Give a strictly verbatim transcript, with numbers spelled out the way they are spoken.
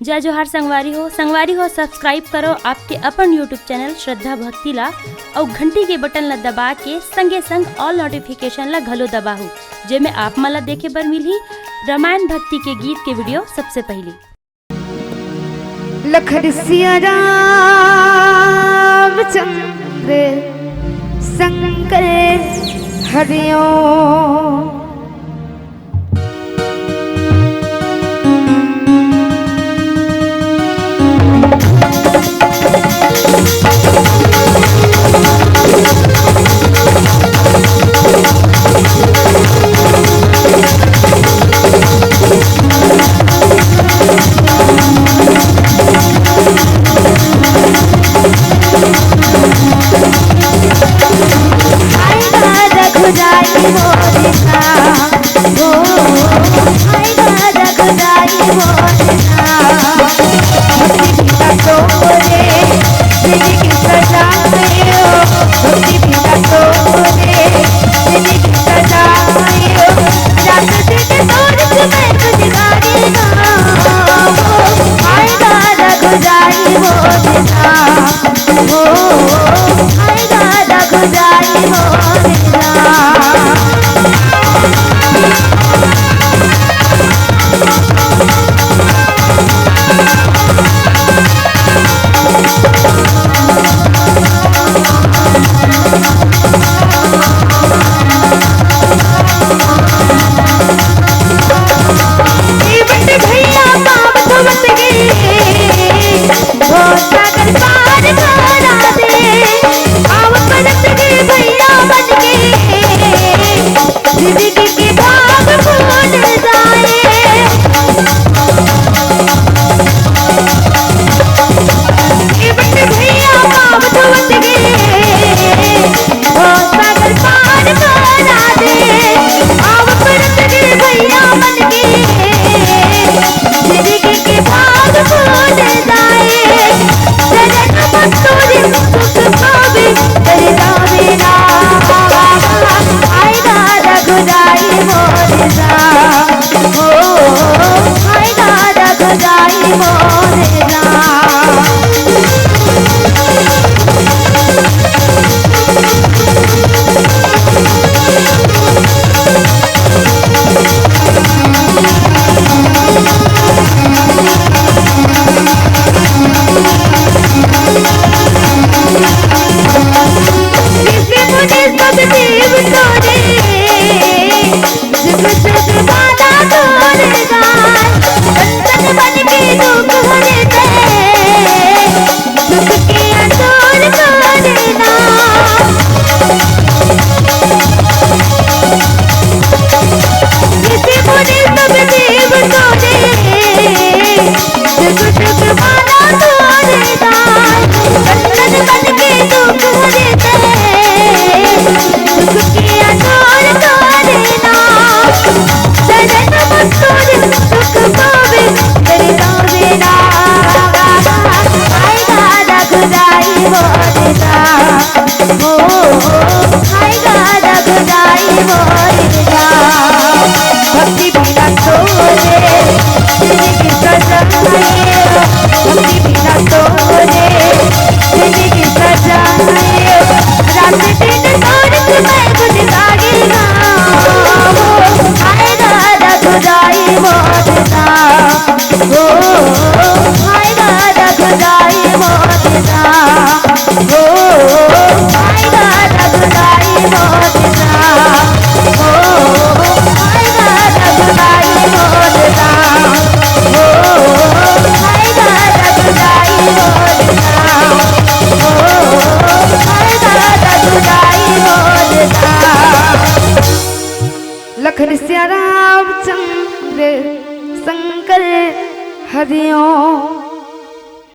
जय जोहार संगवारी हो, संगवारी हो, subscribe करो आपके अपन YouTube channel श्रद्धा भक्ति ला, अउ घंटी के button ला दबा के संगे संग all notification ला घलो दबाहू, जेमे आप मन ला देखे बर मिलही रामायण भक्ति के गीत के video सबसे पहली। लखन सिया रामचंद्र शंकर हरिओम। लखन सिया रामचंद्र शंकर हरिओम।